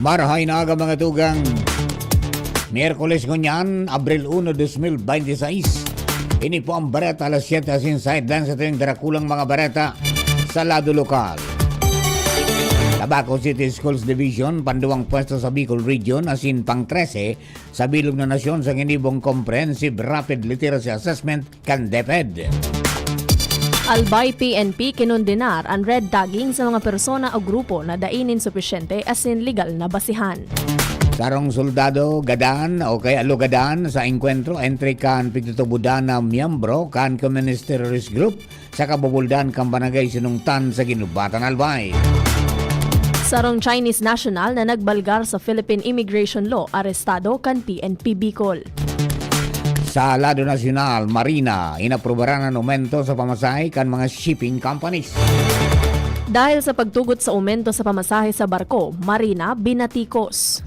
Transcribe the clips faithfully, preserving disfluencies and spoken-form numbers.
Marahay na aga, mga tugang. Miyerkules ngunyan, Abril uno, dos mil bente seis. Ini po ang Bareta Alas Siyete asin sa headlines sa tuyang darakulang mga bareta sa lado lokal. Tabaco City Schools Division, panduwang pwesto sa Bicol Region, asin pang trese sa bilog na nasyon sa ginibong Comprehensive Rapid Literacy Assessment kan DepEd. Albay P N P kinondenar an red tagging sa mga persona o grupo na dai nin supisyente asin legal na basihan. Sarong soldado gadan o kaya lugadan sa engkwentro entre kan pigtutubodan na miyembro kan Communist Terrorist Group sa kabubuldan kan Barangay Sinungtan sa Ginubatan, Albay. Sarong Chinese national na nagbalgar sa Philippine Immigration Law, arestado kan P N P Bicol. Sa lado nasyonal, Marina, inaprubaran an aumento sa pamasahe kan mga shipping companies. Dahil sa pagtugot sa aumento sa pamasahe sa barko, Marina binatikos.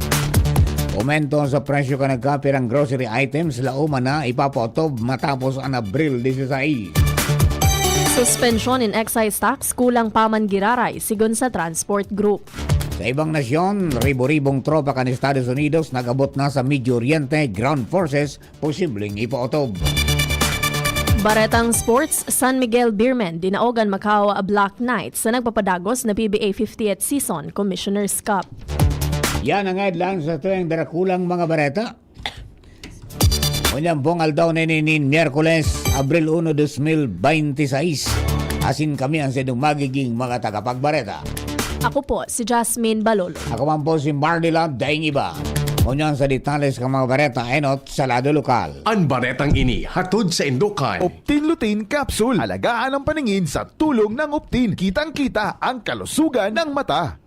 Aumento sa presyo kan nagkapirang grocery items, laoman na ipapaotob matapos an Abril dieciséis. Suspensyon in excise tax, kulang pa man giraray, sigon sa Transport Group. Sa ibang nasyon, ribo-ribong tropa kan Estados Unidos nag-abot na sa Medio Oriente, ground forces posibleng ipaotob. Baretang sports, San Miguel Beermen dinaog an Macau Black Knights sa nagpapadagos na P B A fiftieth Season Commissioner's Cup. Yan ang headlines sa tuyang darakulang mga bareta. Ngunyan pong aldaw na ini nin Miyerkules, Abril uno, dos mil bente seis. Asin kami ang saindong magiging mga tagapagbareta. Ako po si Jasmine Balolo. Ako man po si Marnila Daing Iba. Ngunyan sa detalles kan mga bareta, enot sa lado lokal. An baretang ini hatod saindo kan Optin Lutein Capsule. Alagaan ang paningin sa tulong ng Optin. Kitang-kita ang kalusugan ng mata.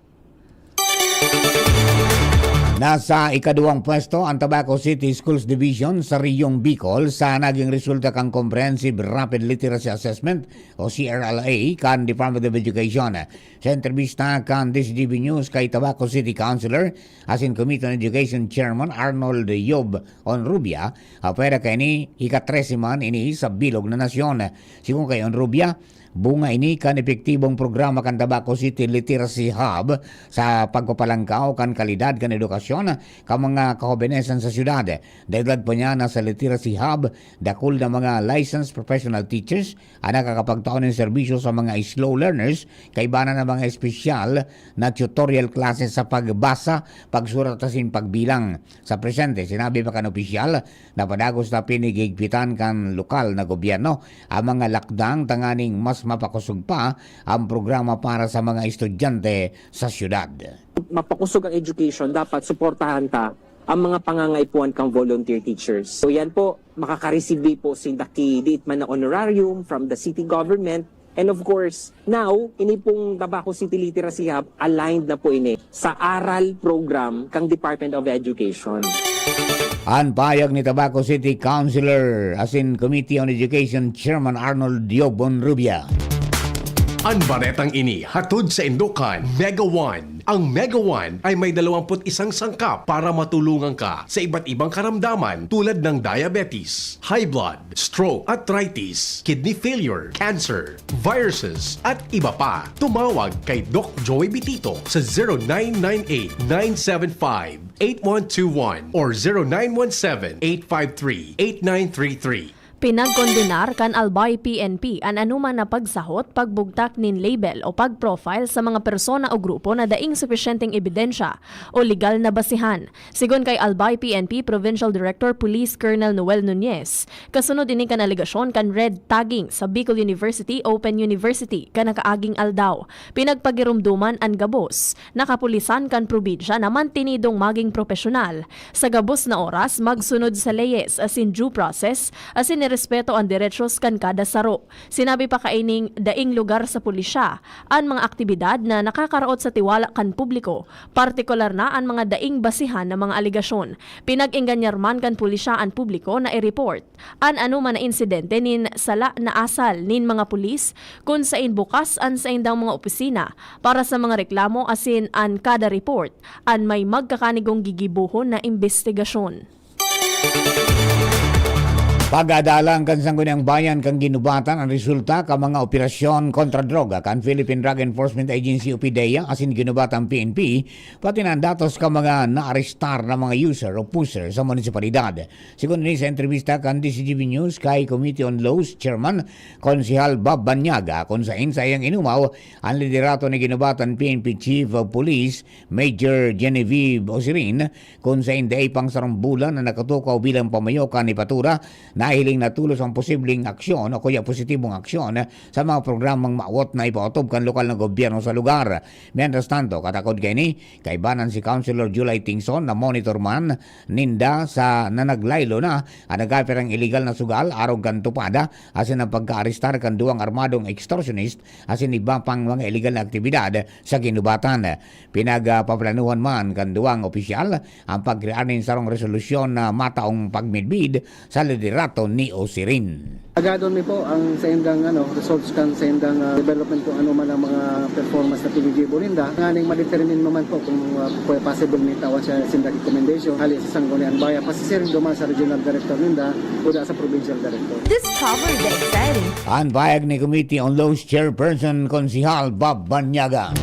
Nasa ikaduwang pwesto ang Tabaco City Schools Division sa Reyong Bicol sa naging resulta kan Comprehensive Rapid Literacy Assessment o C R L A kan Department of Education. Sa entrebista kan D Z G B News kay Tabaco City Councilor asin Committee on Education Chairman Arnold Yob Honrubia, apwera kaini ika-trese man ini sa bilog na nasyon. Sigon kay Honrubia, bunga ini kan epektibong programa kan Tabaco City Literacy Hub sa pagpapalangkaw kan kalidad kan edukasyon kan mga kahobenesan sa syudad. Dagdag pa niya na sa Literacy Hub, dakul na mga licensed professional teachers an nakakapagtao nin serbisyo sa mga slow learners, kaiba na mga espesyal na tutorial classes sa pagbasa, pagsurat asin pagbilang. Sa presente, sinabi pa kan opisyal, na padagos na pinigigpitan kan lokal na gobyerno ang mga lakdang tanganing mas mapakosog pa ang programa para sa mga estudyante sa syudad. Mapakosog ang education, dapat suportahan ta ang mga pangangaipuhan kang volunteer teachers. So yan po, makakareceive po sinda ki diit man na honorarium from the city government. And of course, now, ini pong Tabaco City Literacy Hub, aligned na po ini sa aral program kang Department of Education. An pahayag ni Tabaco City Councilor asin Committee on Education Chairman Arnold Diobon Rubia. An baretang ini hatod saindo kan Mega One. Ang Mega One ay may dalawampu't isang sangkap para matulungan ka sa iba't ibang karamdaman tulad ng diabetes, high blood, stroke, arthritis, kidney failure, cancer, viruses, at iba pa. Tumawag kay Doc Joey Bitito sa zero nine nine eight, nine seven five, eight one two one or zero nine one seven, eight five three, eight nine three three. Pinagkondenar kan Albay P N P an anoman na pagsahot, pagbugtak nin label o pag-profile sa mga persona o grupo na daing supisyenteng ebidensya o legal na basihan. Sigon kay Albay P N P Provincial Director Police Colonel Noel Nunez, kasunod ini kan alegasyon kan red tagging sa Bicol University Open University kan nakaaging aldaw. Pinagpagiromdoman an gabos na kapulisan kan probinsya na mantinidong maging propesyonal. Sa gabos na oras, magsunod sa leyes asin due process asin irespeto an derechos kan kada saro. Sinabi pa kaining daing lugar sa pulisya an mga aktibidad na nakakaraot sa tiwala kan publiko, partikular na an mga daing basihan na mga alegasyon. Pinag-engganyar man kan pulisya an publiko na i-report an anoman na insidente nin sala na asal nin mga pulis kun sain bukas an saindang mga opisina para sa mga reklamo asin an kada report an may magkakanigong gigibohon na imbestigasyon. Pagadalan kan Sangguniang Bayan kan Guinobatan an resulta kan mga operasyon kontra droga kan Philippine Drug Enforcement Agency o PDEA asin Guinobatan P N P, pati na an datos kan mga naarestar na mga user o pusher sa munisipalidad. Segun ini sa entrevista kan D Z G B News kay Committee on Laws Chairman Konsehal Bob Banyaga, kun saen sa iyang inumaw an liderato ni Guinobatan P N P Chief of Police Major Genevieve Osirin, kun saen dai pang sarong bulan na nakatukaw bilang pamayo kan hepatura, nahiling na tolos ang posibleng aksyon o kaya positibong aksyon sa mga programang mawot na ipaotob kan lokal na gobyerno sa lugar. Mientras tanto, katakod kaini, kaibanan si Councilor July Tingson na monitor man ninda sa nanaglaylo na an nagkapirang iligal na sugal arog kan tupada asin ang pagkaarestar kan duwang armadong extortionist asin iba pang mga iligal na aktibidad sa Guinobatan. Pinagpaplanuhan man kan duwang opisyal ang pagkrear nin sarong resolusyon na mataong pagmidbid sa liderato ni Osirin. Agadon mi po ang saindang, ano, results kan saindang, ah, development kung ano man ang mga performance na pinigibo ninda. Nganing ma-determine mo man po kung, ah, pwe-, possible may tawan siya sinda recommendation hali sa Sangguniang Bayan, pasisiring duman sa regional director ninda o da sa provincial director. Discover the exciting. An pahayag ni Committee on Laws Chairperson Konsehal Bob Banyaga.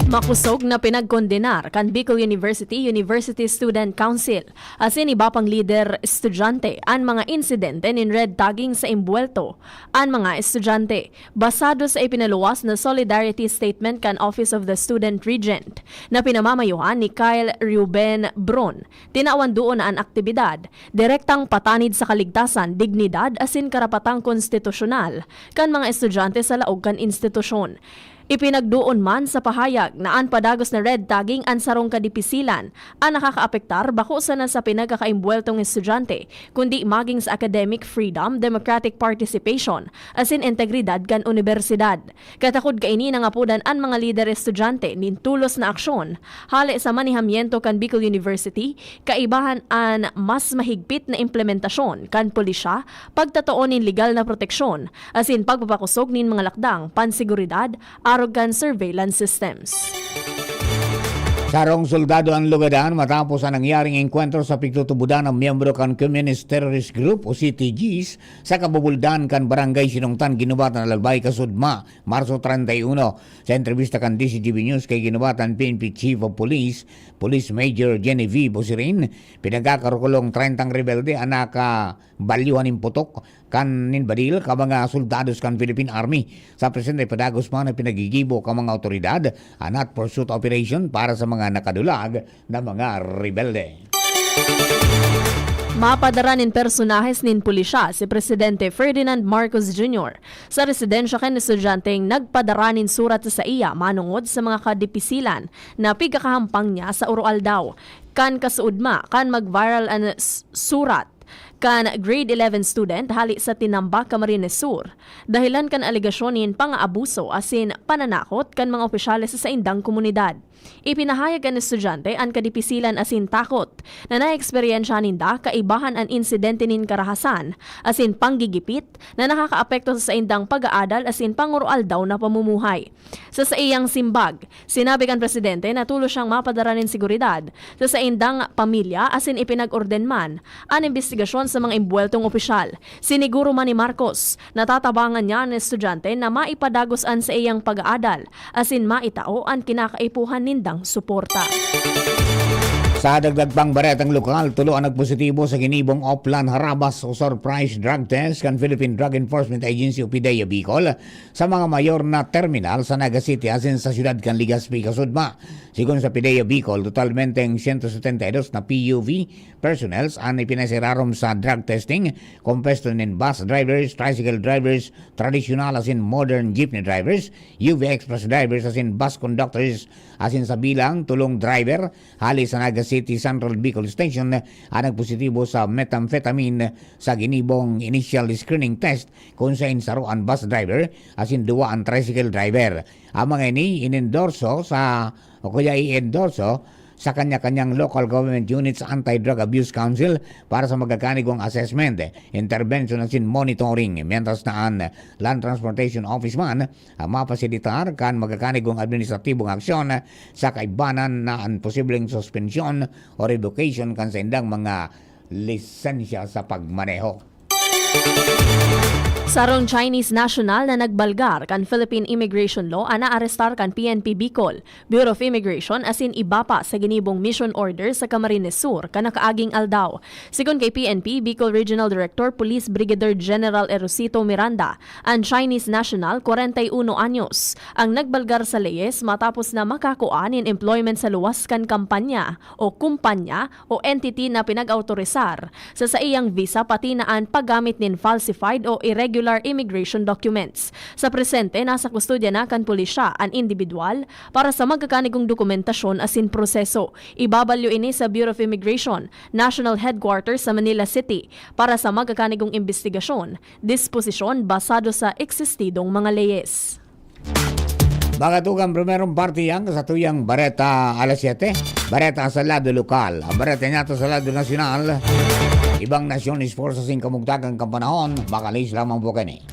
Makosog na pinagkondenar kan Bicol University University Student Council asin iba pang lider estudyante an mga insidente nin red tagging sa imbuwelto an mga estudyante, basado sa ipinaluwas na solidarity statement kan Office of the Student Regent na pinamamayohan ni Kyle Reuben Bron. Tinawan duon na an aktibidad direktang patanid sa kaligtasan, dignidad asin karapatang konstitusyonal kan mga estudyante sa laog kan institusyon. Ipinagduon man sa pahayag na an padagos na red tagging an sarong kadipisilan an nakakaapektar bako sana sa pinagkakaimbuweltong estudyante, kundi maging sa academic freedom, democratic participation, asin integridad kan unibersidad. Katakod kaini, nangapodan an mga lider estudyante nin tolos na aksyon hale sa manehamiento kan Bicol University, kaibahan an mas mahigpit na implementasyon kan pulisya, pagtatao nin legal na proteksyon, asin pagpapakosog nin mga lakdang panseguridad arog kan surveillance systems. Sarong soldado an lugadan matapos an nangyaring engkwentro sa pigtutubodan ng miyembro kan Communist Terrorist Group o C T Gs sa kabubuldan kan Barangay Sinungtan, Guinobatan, Albay, Kasudma, Marso treinta y uno. Sa entrevista kan D Z G B News kay Guinobatan P N P Chief of Police, Police Major Genevieve Osirin, pinagkakarukulong trentang rebelde an nakabalyuhan nin putok kan nin badil kan mga soldados kan Philippine Army. Sa presente, padagos man an pinagigibo kan mga awtoridad an hot pursuit operation para sa mga nakadulag na mga rebelde. Mapadara nin personahes nin pulisya si Presidente Ferdinand Marcos Junior sa residensya kan estudyanteng nagpadara nin surat sa saiya manongod sa mga kadipisilan na pigkakahampang niya sa Oroaldaw. Kan kasuodma kan mag-viral an s-, surat kan grade eleven student hali sa Tinambac, Camarines Sur, dahelan kan alegasyon nin pangaabuso asin pananakot kan mga opisyales sa saindang komunidad. Ipinahayag kan estudyante an kadipisilan asin takot na naeksperyensya ninda kaibahan an insidente nin karahasan asin panggigipit na nakakaapekto sa saindang pag-aadal asin pangoroaldaw na pamumuhay. Sa saiyang simbag, sinabi kan presidente na tolos siyang mapadara nin seguridad sa saindang pamilya asin ipinag-orden man an imbestigasyon sa mga imbuweltong opisyal. Siniguro man ni Marcos, natatabangan niya an estudyante na maipadagos an saiyang pag-aadal asin maitao an kinakaipuhan nindang suporta. Sa dagdag pang baretang lokal, tulo ang nagpositibo sa ginibong Oplan Harabas o surprise drug test kan Philippine Drug Enforcement Agency o PDEA Bicol sa mga mayor na terminal sa Naga City asin sa siyudad kan Legazpi, Kasudma. Sigon sa PDEA Bicol, totalmenteng siyento setenta y dos na P U V personnels an ipinasirarom sa drug testing, kompuesto nin bus drivers, tricycle drivers, tradisyonal asin modern jeepney drivers, U V express drivers asin bus conductors, asin sa bilang, tolong driver hali sa Naga City Central Bicol Station an nagpositibo sa methamphetamine sa ginibong initial screening test, kun saen saro an bus driver asin duwa an tricycle driver. Ang mga ini inendorso sa, o kaya i-endorso sa kanya-kanyang local government units Anti-Drug Abuse Council para sa magkakanigong assessment, intervention asin monitoring, mientras na an Land Transportation Office man ang mapasilitar kan magkakanigong administratibong aksyon sa kaibanan na an posibleng suspensyon o revocation kan saindang mga lisensya sa pagmaneho. Sarong Chinese national na nagbalgar kan Philippine Immigration Law an naarestar kan P N P Bicol. Bureau of Immigration asin iba pa sa ginibong mission order sa Camarines Sur kan nakaaging aldaw. Sigon kay P N P Bicol Regional Director Police Brigadier General Erosito Miranda, an Chinese national, kwarenta y uno anyos, ang nagbalgar sa leyes matapos na makakua nin employment sa luwas kan kampanya o kumpanya o entity na pinag-autorisar sa saiyang visa pati na an paggamit nin falsified o irregular immigration documents. Sa presente, nasa kustodya na kan pulisya an indibidwal para sa magkakanigong dokumentasyon asin proseso. Ibabalyo ini sa Bureau of Immigration, National Headquarters sa Manila City, para sa magkakanigong imbestigasyon, disposisyon basado sa eksistidong mga leyes. Mga tugang, primerong parte yan sa tuyang Bareta alas siyete. Bareta sa lado lokal. Ang Bareta niya to sa lado nasyonal. Ibang nasyon, sports sa singkamugtagang kampanahon. Makalis lamang po kani.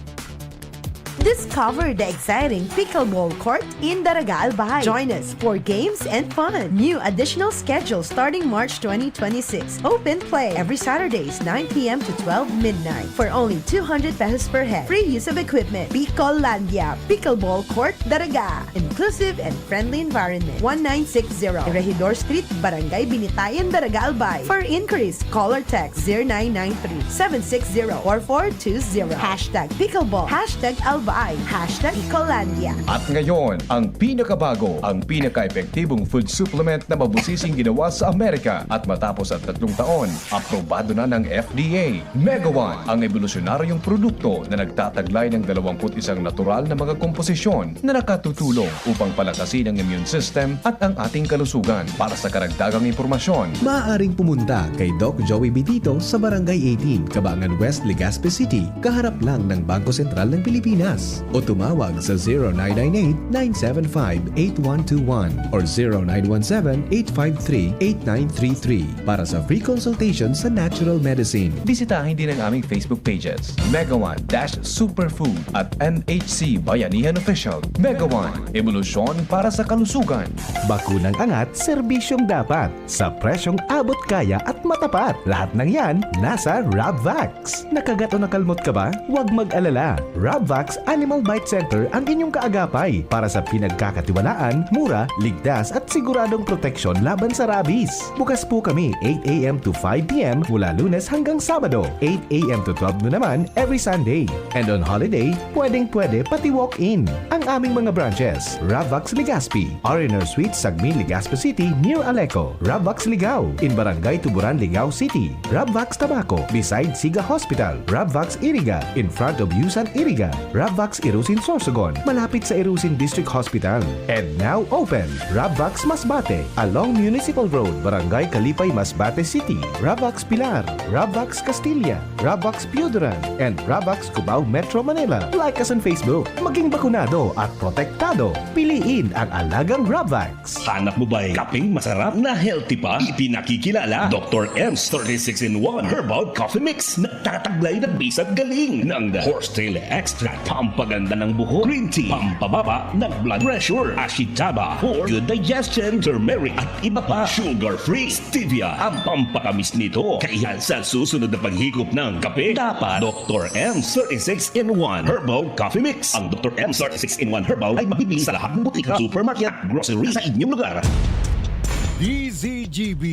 Discover the exciting pickleball court in Daraga, Albay. Join us for games and fun. New additional schedule starting March twenty twenty-six. Open play every Saturdays, nine p m to twelve midnight, for only two hundred pesos per head. Free use of equipment. Pickleball Court, Daraga. Inclusive and friendly environment. One nine six zero Regidor Street, Barangay Binitayan, Daraga, Albay. For inquiries, call or text zero nine nine three, seven six zero, four four two zero. Hashtag pickleball, hashtag Albay, hashtag Picklelandia. At ngayon, ang pinakabago, ang pinaka-epektibong food supplement na mabusising ginawa sa Amerika. At matapos ang tatlong taon, aprobado na ng F D A. Megawan, ang ebolusyonaryong produkto na nagtataglay ng dalawampu't isang natural na mga komposisyon na nakatutulong upang palakasin ang immune system at ang ating kalusugan. Para sa karagdagang impormasyon, maaaring pumunta kay Doc Joey Bitito sa Barangay eighteen, Kabangan West, Legazpi City, kaharap lang ng Bangko Sentral ng Pilipinas. O tumawag sa zero nine nine eight, nine seven five, eight one two one or zero nine one seven, eight five three, eight nine three three para sa free consultation sa natural medicine. Bisitahin din ang aming Facebook pages, Megawan dash Superfood at M H C Bayanihan Official. Megawan, ebolusyon para sa kalusugan. Bakunang angat, serbisyong dapat, sa presyong abot kaya at matapat. Lahat ng yan nasa Rabvax. Nakagat o nakalmot ka ba? Huwag mag-alala. Rabvax Animal Bite Center ang inyong kaagapay para sa pinagkakatiwalaan, mura, ligtas at siguradong proteksyon laban sa rabies. Bukas po kami eight a m to five p m mula Lunes hanggang Sabado, eight a m to twelve noon naman every Sunday. And on holiday, pwedeng-pwede pati walk-in. Ang aming mga branches, Rabvax Legazpi, R and R Suite, Sagmin, Legazpi City, near Aleco, Rabvax Ligao, in Barangay Tuburan, Ligao City, Rabvax Tabaco, beside Siga Hospital, Rabvax Iriga, in front of Yusan Iriga, Rabvax Irusin Sorsogon, malapit sa Irusin District Hospital. And now open, Rabvax Masbate, along Municipal Road, Barangay Kalipay, Masbate City, Rabvax Pilar, Rabvax Castilla, Rabvax Pioduran, and Rabvax Cubao, Metro Manila. Like us on Facebook. Maging bakunado at protektado. Piliin ang alagang Rabvax. Hanap mo ba'y kapeng masarap na healthy pa? Ipinakikilala, Doktor M's thirty-six in one Herbal Coffee Mix. Nagtataglay ng bisa'g galing ng horsetail extract, pampaganda ng buhok, green tea, pampababa ng blood pressure, ashitaba, for good digestion, turmeric, at iba pa. Sugar-free, stevia ang pampatamis nito. Kaya sa susunod na paghigop ng kape, dapat Doktor M's thirty-six in one Herbal Coffee Mix. Ang Doktor M's thirty-six in one Herbal ay mabibili sa lahat ng butika, supermarket at grocery sa inyong lugar. D Z G B,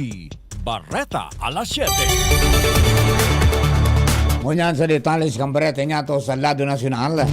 Bareta alas siyete. Ngunyan sa detalye kan bareta niyato sa lado nasyonal,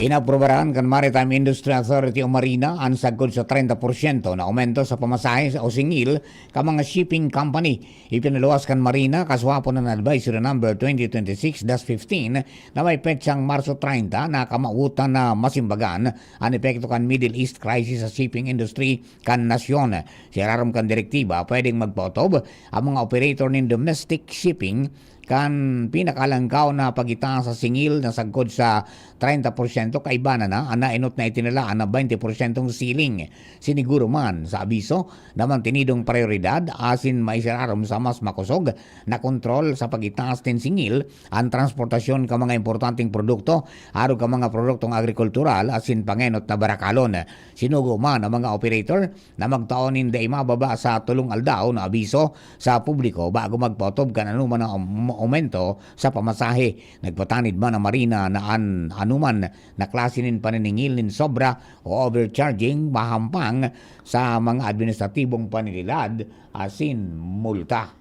inaprobaran kan Maritime Industry Authority o MARINA an sagkod sa treinta por ciento na aumento sa pamasahe o singil kan mga shipping company. Ipinaluwas kan MARINA kasuhapon an Advisory Number twenty twenty-six dash fifteen na may petsang Marso treinta na kamawotan na masimbagan an epekto kan Middle East crisis sa shipping industry kan nasyon. Sa ilarom kan direktiba, pwedeng magpaotob ang mga operator nin domestic shipping kan pinakalangkaw na pagitaas sa singil na sagkod sa treinta porsyento, kaiba na na an naenot na itinalaan na baynte porsyentong siling. Siniguro man sa abiso na mantinidong prayoridad asin maisararom sa mas makosog na kontrol sa pagitaas nin singil an transportasyon kan mga importanteng produkto, arog kan mga produktong agrikultural asin pangenot na barakalon. Sinugo man ang mga operator na magtao nin dai mababa sa tolong aldaw na abiso sa publiko bago magpaotob kan anoman na um-, aumento sa pamasahe. Nagpatanid man ang Marina na an anoman na klase nin paniningil nin sobra o overcharging mahampang sa mga administratibong panililad asin multa.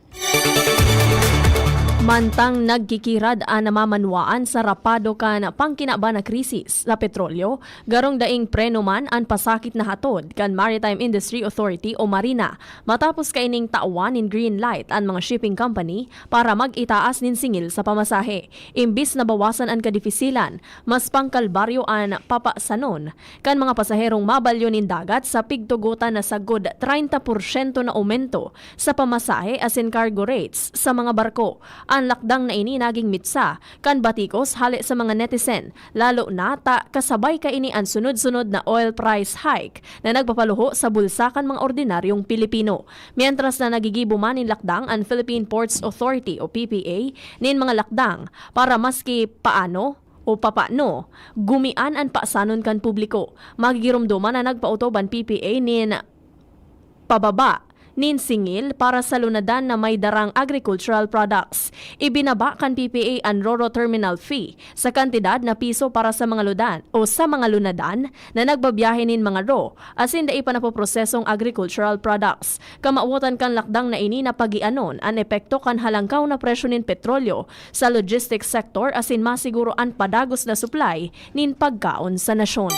Mantang nagkikirad an namamanwaan sa rapado kan pangkinaban na krisis sa petrolyo, garong daing preno man an pasakit na hatod kan Maritime Industry Authority o Marina, matapos kaining tawan nin green light an mga shipping company para mag-itaas nin singil sa pamasahe. Imbis na bawasan an kadifisilan, mas pangkalbaryo an papasanon kan mga pasaherong mabalyo nin dagat sa pigtugotan na sagkod treinta porsyento na aumento sa pamasahe asin cargo rates sa mga barko. An lakdang na ini naging mitsa kan batikos hale sa mga netizen, lalo na ta kasabay kaini an sunod-sunod na oil price hike na nagpapaluho sa bulsa kan mga ordinaryong Pilipino. Mientras na nagigibo man nin lakdang an Philippine Ports Authority o P P A nin mga lakdang para maski paano o papano gumian an pasanon kan publiko. Magigiromdoman na nagpaotob an P P A nin pababa nin singil para sa lunadan na may darang agricultural products. Ibinaba kan P P A an Roro Terminal Fee sa kantidad na piso para sa mga ludan o sa mga lunadan na nagbabiyahe nin mga ro asin dai pa napoprosesong agricultural products. Kamawotan kan lakdang na ini na pagianon an epekto kan halangkaw na presyo nin petrolyo sa logistics sector asin masiguro an padagos na supply nin pagkaon sa nasyon.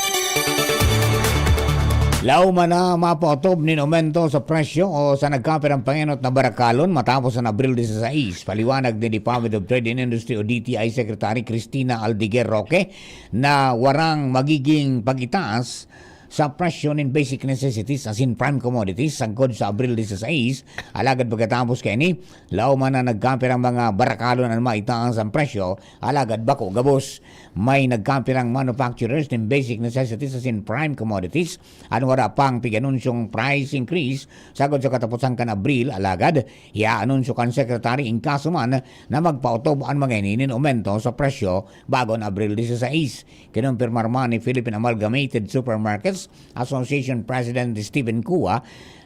Lauma na mapaotob nin aumento sa presyo o sa nagkapirang pangenot na barakalon matapos an Abril dieciséis, paliwanag ni Department of Trade and Industry o D T I Secretary Cristina Aldeguer Roque na warang magiging pag-itaas sa presyo nin basic necessities asin prime commodities sagkod sa Abril dieciséis, alagad pagkatapos kaini, lauma na nagkapirang mga barakalon an maitaas an presyo, alagad bako gabos. May nagkapirang manufacturers nin basic necessities asin prime commodities an wara pang pig-anunsyong price increase sagkod sa kataposan kan Abril, alagad iaanunsyo kan Secretary in kaso man na magpaotob an mga ini nin aumento sa presyo bago an Abril dieciséis. Kinumpirmar man ni Philippine Amalgamated Supermarkets Association President Stephen Cua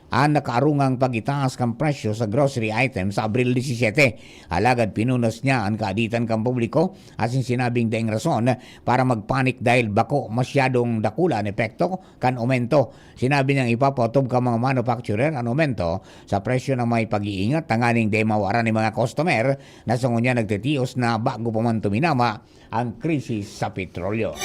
an nakaarungang pag-itaas kan presyo sa grocery items sa Abril disisete. Alagad pinunas niya an kaaditan kan publiko asin sinabing daing rason para magpanik dahil bako masyadong dakula an epekto kan aumento. Sinabi niyang ipapaotob kan mga manufacturer an aumento sa presyo na may pag-iingat tanganing dai mawaran nin mga customer na sa ngunyan nagtitios na bago pa man tuminama ang krisis sa petrolyo.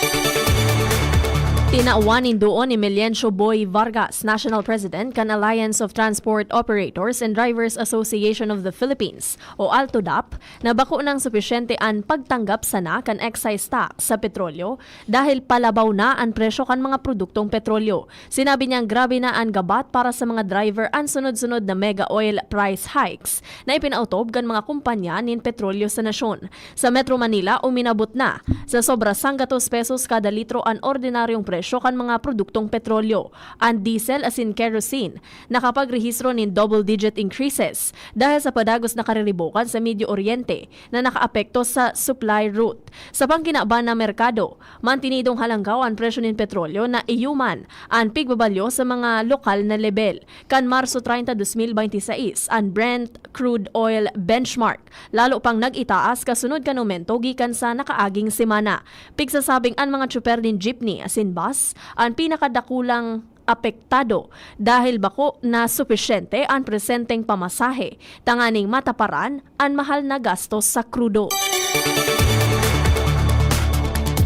Tinawan nin duon ni Melencio Boy Vargas, National President kan Alliance of Transport Operators and Drivers Association of the Philippines o ALTODAP, na bako nang supisyente an pagtanggap sana kan excise tax sa petrolyo dahil palabaw na an presyo kan mga produktong petrolyo. Sinabi niyang grabe na an gabat para sa mga driver an sunod-sunod na mega oil price hikes na ipinaotob kan mga kumpanya nin petrolyo sa nasyon. Sa Metro Manila, uminabot na sa sobra sanggatos pesos kada litro an ordinaryong presyo kan mga produktong petrolyo. An diesel asin kerosene nakapagrehistro nin double-digit increases dahil sa padagos na kariribokan sa Medio Oriente na nakaapekto sa supply route. Sa pangkinaban na merkado, mantinidong halangkaw an presyo nin petrolyo na iyo man an pigbabalyo sa mga lokal na lebel. Kan Marso treinta, dos mil binte y seis, an Brent crude oil benchmark lalo pang nag-itaas kasunod kan aumento gikan sa nakaaging semana. Pigsasabing an mga tsuper nin jeepney asin bus an pinakadakulang apektado dahil bako na supisyente an presenteng pamasahe tanganing mataparan an mahal na gastos sa krudo.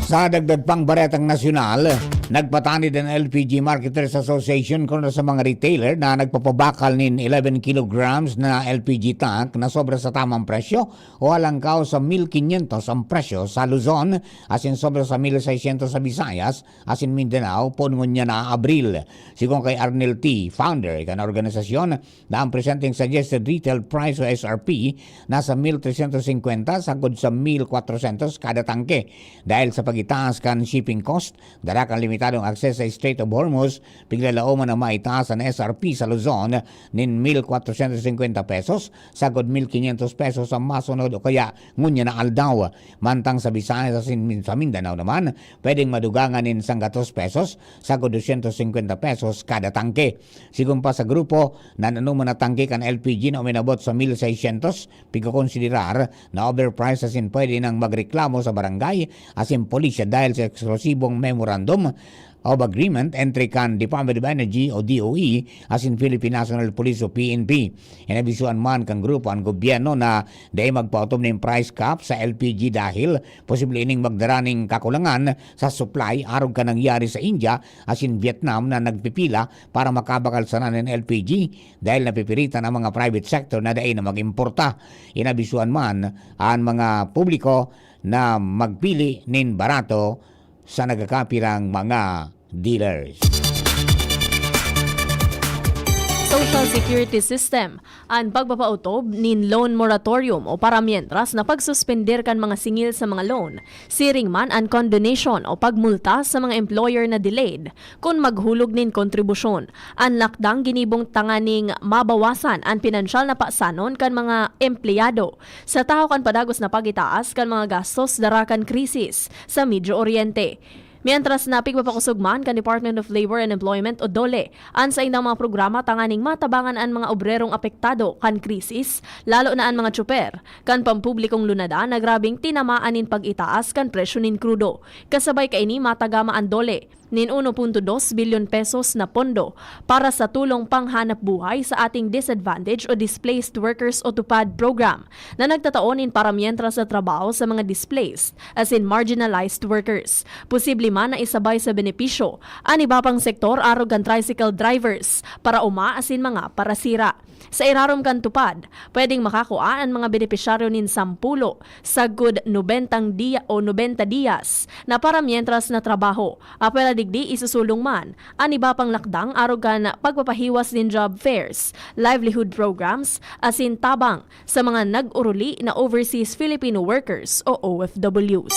Sa dagdag pang baretang nasyonal, Nagpatanid an L P G Marketers Association kontra sa mga retailer na nagpapabakal nin eleven kilograms na L P G tank na sobra sa tamang presyo o alangkaw sa mil kinyentos ang presyo sa Luzon, asin sobra sa mil seisyentos sa Visayas asin Mindanao, poon ngunyan na Abril. Sigon kay Arnel T, founder kan organisasyon, na ang presenteng suggested retail price o S R P nasa mil tresyentos singkwenta sagkod sa mil kwatrosyentos kada tangke. Dahil sa pagitaas kan shipping cost, dara kan limitadong access sa Strait of Hormuz, piglalaoman na maitaas an S R P sa Luzon nin mil kwatrosyentos singkwenta pesos sagkod mil kinyentos pesos sa masunod o kaya ngunyan na aldaw. Mantang sa Visayas asin Min-, sa Mindanao naman, pwedeng madugangan nin sanggatos pesos sagkod dosyentos singkwenta pesos kada tangke. Sigon pa sa grupo, na an anoman na tangke kan L P G na uminabot sa mil seisyentos, pigkokonsiderar na overpriced asin pwede nang magreklamo sa barangay asin pulisya dahil sa eksklusibong memorandum of agreement entre kan Department of Energy o D O E asin Philippine National Police o P N P. Inabisuan man kan grupo an gobyerno na dai magpaotob nin price cap sa L P G dahil posible ining magdara nin kakulangan sa supply arog kan nangyari sa India asin Vietnam na nagpipila para makabakal sana nin L P G dahil napipiritan ang mga private sector na dai na mag-importa. Inabisuan man an mga publiko na magpili nin barato sa nagkakapirang mga dealers. Social Security System, an pagpapautob nin loan moratorium o para mientras na pagsuspender kan mga singil sa mga loan, siring man an condonation o pagmulta sa mga employer na delayed kun maghulog nin kontribusyon. An lakdang ginibong tanganing mabawasan an pinansyal na pasanon kan mga empleyado sa tahaw kan padagos na pag-itaas kan mga gastos dara kan krisis sa Medio Oriente. Mientras na pigpapakusog man kan Department of Labor and Employment o DOLE an saindang mga programa tanganing matabangan an mga obrerong apektado kan krisis, lalo na an mga tsuper kan pampublikong lunadan na grabeng tinamaan nin pag-itaas kan presyo nin krudo. Kasabay kaini, matagama an DOLE nin uno punto dos bilyon pesos na pondo para sa tulong panghanap buhay sa ating Disadvantaged o Displaced Workers o TUPAD program na nagtatao nin para mientras na trabaho sa mga displaced asin marginalized workers. Posible man na isabay sa benepisyo an iba pang sektor arog kan tricycle drivers, paraoma asin mga parasira. Sa irarom kan TUPAD, pwedeng makakua an mga benepisyaryo nin sampulo sagkod nobentang diya o nobenta diyas na para mientras na trabaho. Apwera digdi, isusulong man an iba pang lakdang arog kan pagpapahiwas nin job fairs, livelihood programs, asin tabang sa mga nag-oruli na overseas Filipino workers o O F Ws.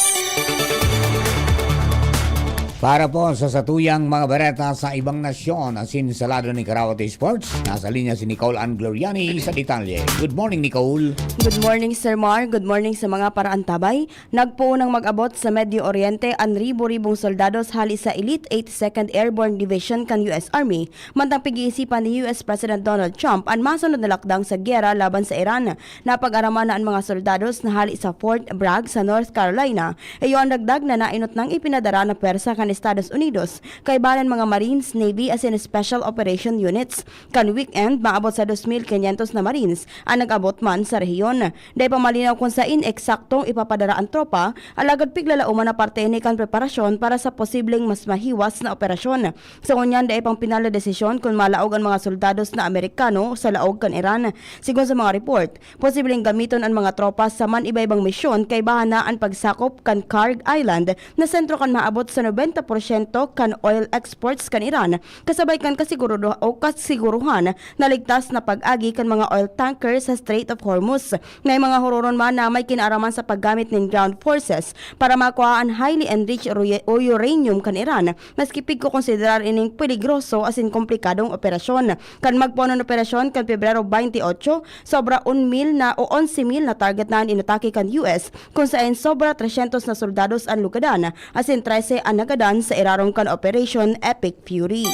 Para po sa satuyang mga bareta sa ibang nasyon asin sa lado ni Karawat Sports, nasa linya si Nicole Ann Gloriani sa detalye. Good morning, Nicole. Good morning, Sir Mar. Good morning sa mga paraantabay. Nagpoon nang mag-abot sa Medio Oriente an ribo-ribong soldados hali sa Elite eight Second Airborne Division kan U S Army, mantang pig-iisipan ni U S President Donald Trump an masunod na lakdang sa giyera laban sa Iran. Napag-araman na an mga soldados na hali sa Fort Bragg sa North Carolina. Iyo an dagdag na nainot nang ipinadara na pwersa kan Estados Unidos kaiba nin mga Marines, Navy asin Special Operation Units. Kan weekend, maabot sa dos mil kinyentos na Marines an nag-abot man sa rehiyon. Dai pa malinaw kun saen eksaktong ipapadara an tropa, alagad piglalaoman na parte ini kan preparasyon para sa posibleng mas mahiwas na operasyon. Sa ngunyan, dai pang pinal na desisyon kun malaog an mga soldados na Amerikano sa laog kan Iran. Sigon sa mga report, posibleng gamiton an mga tropa sa man iba-ibang misyon kaibahan na an pagsakop kan Karg Island na sentro kan maabot sa nobenta porsyento kan oil exports kan Iran, kasabay kan kasigurado o kasiguruhan na ligtas na pag-agi kan mga oil tanker sa Strait of Hormuz. May mga huroron man na may kinaaraman sa paggamit nin ground forces para makua an highly enriched ru- o uranium kan Iran, maski pigkokonsiderar ining peligroso asin komplikadong operasyon. Kan magpoon an operasyon kan Pebrero twenty-eight, sobra un mil na o onse mil na target na an inatake kan U S, kun saen sobra tresyentos na soldados an lugadan, asin trese an nagadan sa irarom kan Operation Epic Fury.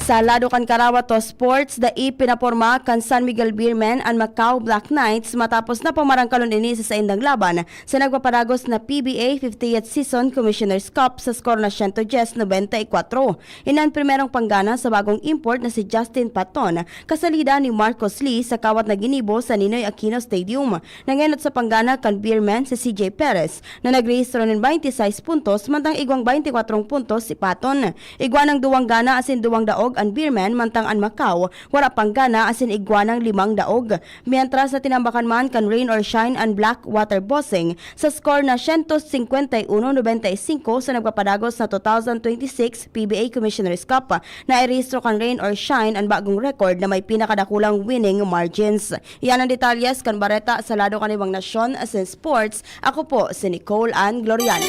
Sa lado kan Karawa to Sports, dai pinaporma kan San Miguel Beermen an Macau Black Knights matapos na pamarangkalon ini sa saindang laban sa nagpapadagos na P B A fiftieth Season Commissioner's Cup sa skor na siyento dyes nobenta y kwatro. Ini an primerong panggana sa bagong import na si Justin Paton, kasalida ni Marcos Lee sa kawat na ginibo sa Ninoy Aquino Stadium. Nangenot sa panggana kan Beermen si C J Perez na nagrehistro nin baynte sais puntos, mantang igwang baynte kwatrong puntos si Paton. Igwa nang duwang gana asin duwang daog an Beermen, mantang an Macau wara pang gana asin igwa nang limang daog. Mientras na tinambakan man kan Rain or Shine an Black Water Bossing sa score na siyento singkwenta y uno nobenta y singko sa nagpapadagos na two thousand twenty-six P B A Commissioner's Cup, nairehistro kan Rain or Shine an bagong record na may pinakadakulang winning margins. Iyan ang detalyes kan bareta sa lado kan ibang nasyon asin sports. Ako po si Nicole Ann Gloriani.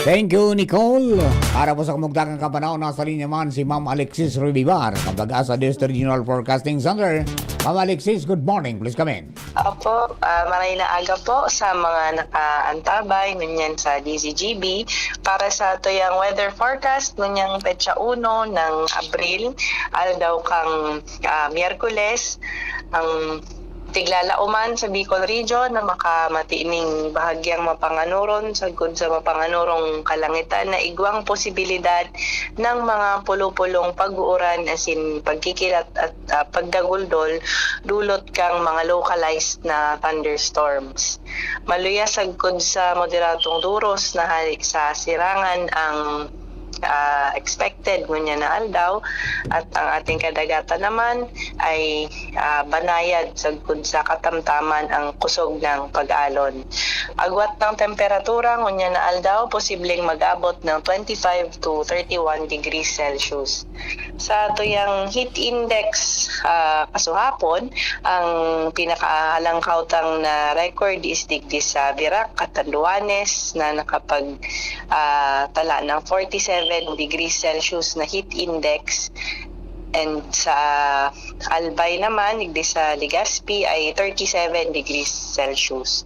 Thank you, Nicole. Para po sa kamugtakan kapanahon, nasa linya man si Ma'am Alexis Rivivar ng Pag-asa District Regional Forecasting Center. Ma'am Alexis, good morning. Please come in. Opo, ah, maray na aga po sa mga nakaantabay ngunyan sa D Z G B. Para sa tuyang weather forecast, ngunyang petsa uno ng Abril, aldaw kang ah, Miyerkules, ang tiglalauman sa Bicol Region na makamati ning bahagyang mapanganuron sagkod sa mapanganurong kalangitan na igwang posibilidad ng mga pulupulong pag-uuran asin pagkikilat at ah, pagdaguldol dulot kang mga localized na thunderstorms. Maluya sagkod sa moderadong duros na hali sa sirangan ang ah, expected ngunyan na aldaw, at ang ating kadagatan naman ay ah, banayad sagkod sa katamtaman ang kusog ng pag-alon. Agwat ng temperatura ngunyan na aldaw, posibleng mag-abot ng twenty-five to thirty-one degrees Celsius. Sa tuyang heat index ah, kasuhapon, ang pinakaalangkawtang na record is digdi sa Virac, Catanduanes, na nakapag ah, tala ng forty-seven degrees Celsius na heat index. And sa Albay naman, digdi sa Legazpi, ay thirty-seven degrees Celsius.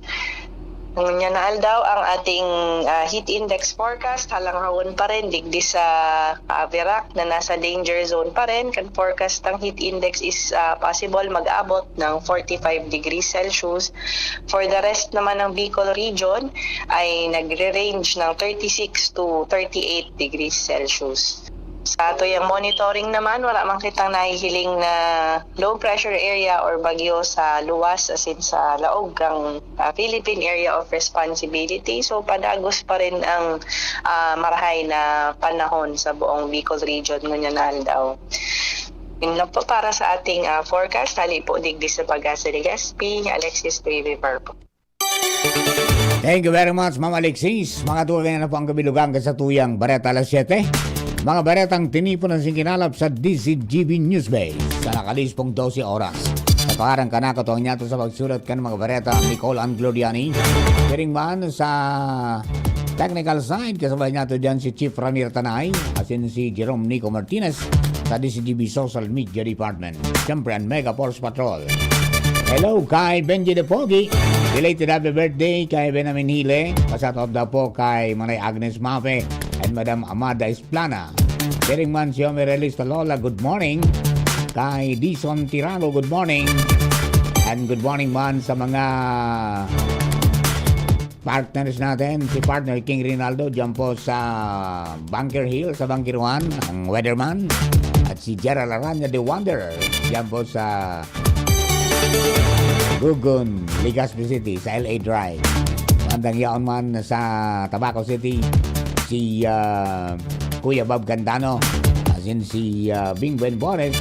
Ngunyan na aldaw, ang ating ah, heat index forecast, halanghawon pa rin, digdi sa ah, Virac na nasa danger zone pa rin. Kan forecast ang heat index is ah, possible mag-abot ng forty-five degrees Celsius. For the rest naman ng Bicol region, ay nagre-range ng thirty-six to thirty-eight degrees Celsius. Sa tuyang monitoring naman, wala man kitang nahihiling na low pressure area or bagyo sa luwas asin sa laog kang ah, Philippine Area of Responsibility. So, padagos pa rin ang ah, marahay na panahon sa buong Bicol region ngunyan na aldaw. Yun lang po para sa ating ah, forecast. Hali po digdi sa Pag-asa Legazpi, Alexis P V Parpo. Thank you very much, Ma'am Alexis. Mga tugang na po ang kabilugan sa tuyang Bareta alas siyete. Mga baretang tinipon ang singkinalap sa D Z G B Newsbase sa nakalispong dose oras. Sa pangarang kanako, tuwang niyato sa pagsulat kan mga bareta, Nicole Ann Gloriani. Piring man sa technical side, kasabay niyato dyan si Chief Ramir Tanay, asin si Jerome Nico Martinez sa D Z G B Social Media Department. Siyempre, ang Mega Force Patrol. Hello kay Benji the Pogi. Belated happy birthday kay Benjamin Hile. Pa-shout out daw po kay Manay Agnes Mape and Madam Amada Esplana. Siring man si Omer Elista Lola, good morning. Kay Dison Tirano, good morning. And good morning man sa mga partners natin, si partner King Rinaldo dyan po sa Bunker Hill, sa Bunker One, ang weatherman, at si Gerald Aranya, the wonder, dyan po sa Gugun, Legazpi City, sa L A Drive. Bandang yaon man sa Tabaco City, si ah, Kuya Bob Candano, asin si ah, Bing Buenbones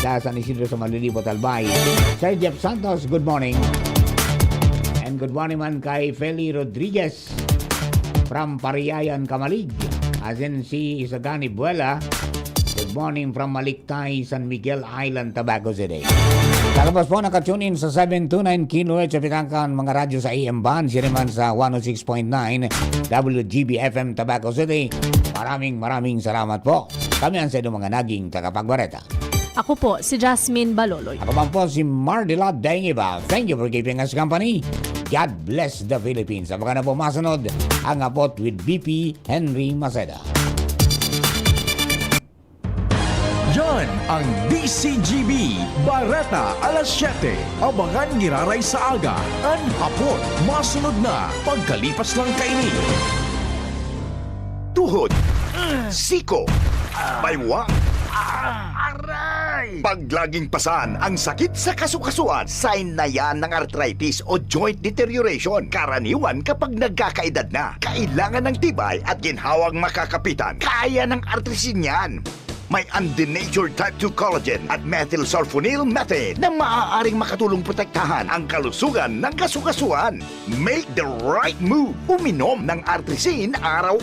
sa San Isidro sa Manlilibot, Albay. Sir Jeff Santos, good morning. And good morning man kay Feli Rodriguez from Pariayan, Camalig. Asin si Isagani Buela, good morning from Maliktay, San Miguel Island, Tabaco City. Takapos po, naka-tune in sa seven two nine kilohertz sa pitangkan mga radyo sa A M band, siring man sa one oh six point nine W G B F M Tabaco City. Maraming, maraming salamat po. Kami ang sa mga naging tagapagbareta. Ako po si Jasmine Baloloy. Ako man po si Mardila Daingiba. Thank you for keeping us company. God bless the Philippines. Abangan na po masunod ang Apot with B P Henry Maceda. Yan ang D C G B, Bareta alas siyete. Abangan giraray sa aga, an hapon, masunod na pagkalipas lang kaini. Tuhod, siko, baywang. Aray! Pag laging pasan ang sakit sa kasukasuan, sign na yan ng arthritis o joint deterioration. Karaniwan kapag nagkakaedad na, kailangan ng tibay at ginhawang makakapitan. Kaya ng Artrisin yan. May undenatured type two collagen at methylsulfonyl methane na maaaring makatulong protektahan ang kalusugan ng kasukasuan. Make the right move. Uminom ng Artrisin araw-araw.